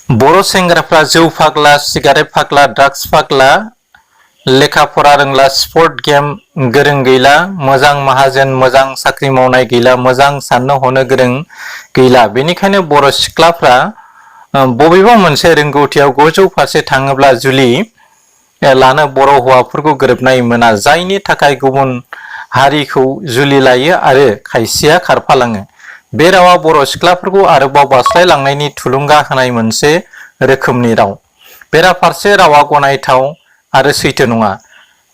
बर' सेंग्राफ्रा जौ फाग्ला, सिगारेट फाग्ला, ड्राग्स फाग्ला, लेखा फरा रोंला, स्पर्ट गेम गोरों गैला, मोजां माहाजोन, मोजां साख्रि मावनाय गैला, मोजां साननो हनो गोरों गैला। बेनिखायनो बर' सिख्लाफ्रा बबेबा मोनसे रोंगौथियाव गोजौ फारसे थाङोब्ला जुलि लानो बर' हौवाफोरखौ गोरोबनाय मोना, जायनि थाखाय गुबुन हारिखौ जुलि लायो आरो खायसेया खारफालाङो। बे रावा बर' सिख्लाफोरखौ आरोबाव बास्लायलांनायनि थुलुंगा होनाय मोनसे रोखोमनि राव। बेराफारसे रावा गनायथाव आरो सैथो नङा।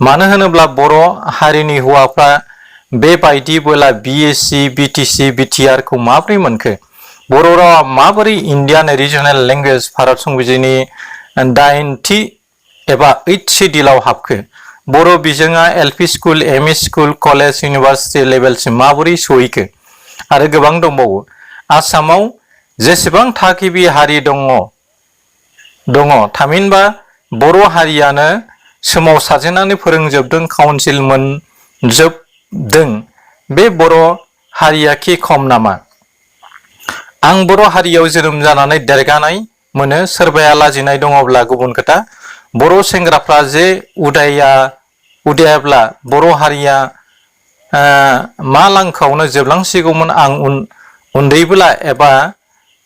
मानो होनोब्ला बर' हारिनि हौवाफ्रा बेबायदिबोला BSc, BTC, BTR खौ माबोरै मोनखो? बर' रावा माबोरै इन्डियान रिजनेल लेंगुवेज भारत संबिजिरनि 8थि एबा 8th शेड्यूलाव हाबखो? बर' बिजोङा LP school, ME school, college, university लेभेलसिम माबोरै सहैखो? आरो गोबां दंबावो। आसामाव जेसेबां थागिबि हारि दङ थामहिनबा बर' हारियानो सोमावसारजेननानै फोरोंजोबदों, काउन्सिल मोनजोबदों। बे बर' हारिया खि खम नामा? आं बर' हारियाव जोनोम जानानै देरगानाय मोनो। सोरबाया लाजिनाय दङब्ला गुबुन खोथा। बर' सेंग्राफ्रा जे उदायाब्ला बर' हारिया मा लांखावनो जोबलांसिगौमोन। आं उन्दैब्ला एबा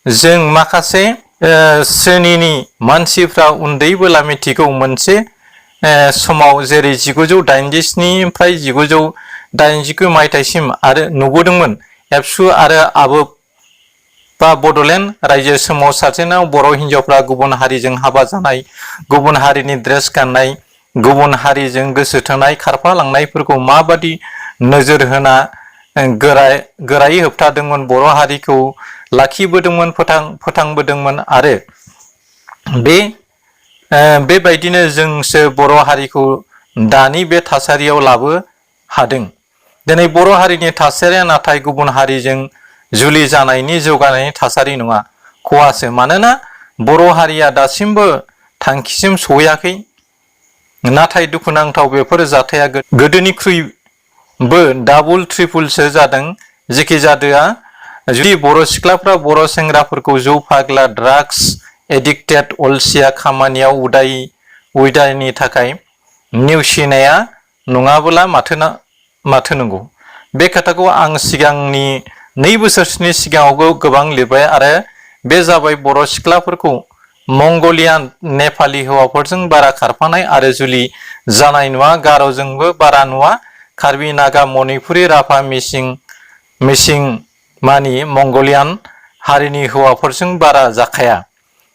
जों माखासे श्रेणिनि मानसिफ्रा उन्दैबोला मिथिगौ, मोनसे समाव जेरै 1987 निफ्राय 1989 मायथाइसिम आरो नुबोदोंमोन, एबसु आरो आबोब बा बड'लेण्ड रायजो सोमावसारजेनाव बर' हिन्जावफ्रा गुबुन हारिजों हाबा जानाय, गुबुन हारिनि ड्रेस गाननाय, गुबुन हारिजों गोसो थोनाय, खारफालांनायफोरखौ माबादि नोजोर होना गोरायै होबथादोंमोन, बर' हारिखौ लाखिबोदोंमोन, फोथांबोदोंमोन आरो बेबायदिनो जोंसो बर' हारिखौ दानि बे थासारियाव लाबो हादों। दिनै बर' हारिनि थासारिया नाथाय गुबुन हारिजों जुलि जानायनि जौगानायनि थासारि नङा, खहासो। मानोना बर' हारिया दासिमबो थांखिसिम सहैयाखै। नाथाय दुखुनांथाव बेफोर जाथाया गोदोनिख्रुइबो डाबल ट्रिपलसो जादों। जेखि जादोआ, जुदि बर' सिख्लाफ्रा बर' सेंग्राफोरखौ जौ फाग्ला, ड्राग्स एडिक्टेड, अलसिया, खामानियाव उदायनि थाखाय नेवसिनाया नङाबोला माथो नंगौ? बे खोथाखौ आं सिगांनि 2 बोसोरसोनि सिगाङावबो गोबां लिरबाय आरो बे जाबाय बर' सिख्लाफोरखौ मंगलियान, नेपालि हौवाफोरजों बारा खारफानाय आरो जुलि जानाय नुवा, गार'जोंबो बारा नुवा, कार्बि, नागा, मणिपुरि, राभा, मिसिं मानि मंगलियान हारिनि हौवाफोरजों बारा जाखाया।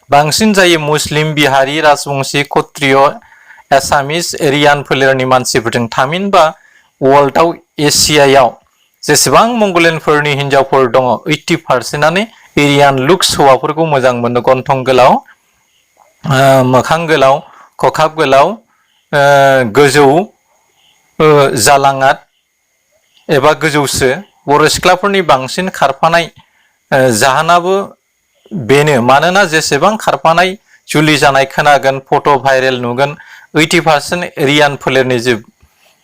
बांसिन जायो मुस्लिम, बिहारि, राजबंशी, क्षत्रिय, एसामिस, एरियान फोलेरनि मानसिफोरजों। थामहिनबा वर्ल्डआव, एसियायाव जेसेबां मंगलियानफोरनि हिन्जावफोर दङ, 80%आनो एरियान लुक्स हौवाफोरखौ मोजां मोनो। गन्थं गोलाव, मोखां गोलाव, खखाब गोलाव, गोजौ जालाङाद एबा गोजौसो। बर' सिख्लाफोरनि बांसिन खारफानाय जाहोनाबो बेनो। मानोना जेसेबां खारफानाय, जुलि जानाय खोनागोन, फट' भाइरेल नुगोन, 80% एरियान फोलेरनि जोब।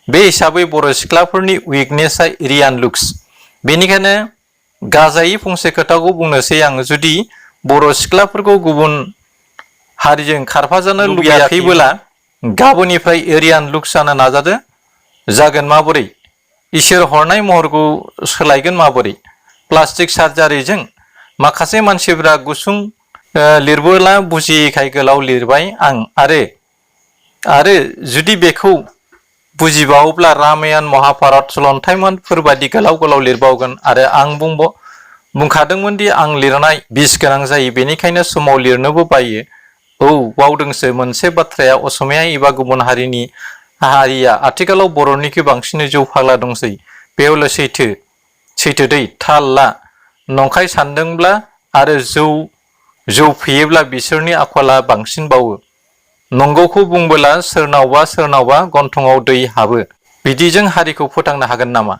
बे हिसाबै बर' सिख्लाफोरनि उइकनेसआ एरियान लुक्स। बेनिखायनो गाजायै फंसे खोथाखौ बुंनोसै आं, जुदि बर' सिख्लाफोरखौ गुबुन हारिजों खारफाजानो लुबैयाखैबोला गाबोननिफ्राय एरियान लुक्स जानो नाजादो। जागोन माबोरै? इसोर हरनाय महरखौ सोलायगोन माबोरै? प्लास्टिक सार्जारिजों? माखासे मानसिफ्रा गुसुं लिरबोला बुजियैखाय गोलाव लिरबाय आं। आरो जुदि बेखौ बुजिबावोब्ला रामायण, महाभारत, सलन्थाइमोनफोरबादि गोलाव गोलाव लिरबावगोन। आरो आं बुंखादोंमोन दि आं लिरनाय बिस गोनां जायो, बेनिखायनो समाव लिरनोबो बायो। औ, बावदोंसो मोनसे बाथ्राया, असमिया एबा गुबुन हारिया आथिखालाव बर'निख्रुइ बांसिन जौ फाग्ला दंसै। बे हले सैथो दै, थाल ला। नंखाय सानदोंब्ला आरो जौ फेयोब्ला बिसोरनि आखला बांसिनबावो। नंगौखौ बुंबोला सोरनावबा गन्थङाव दै हाबो। बिदिजों हारिखौ फोथांनो हागोन नामा?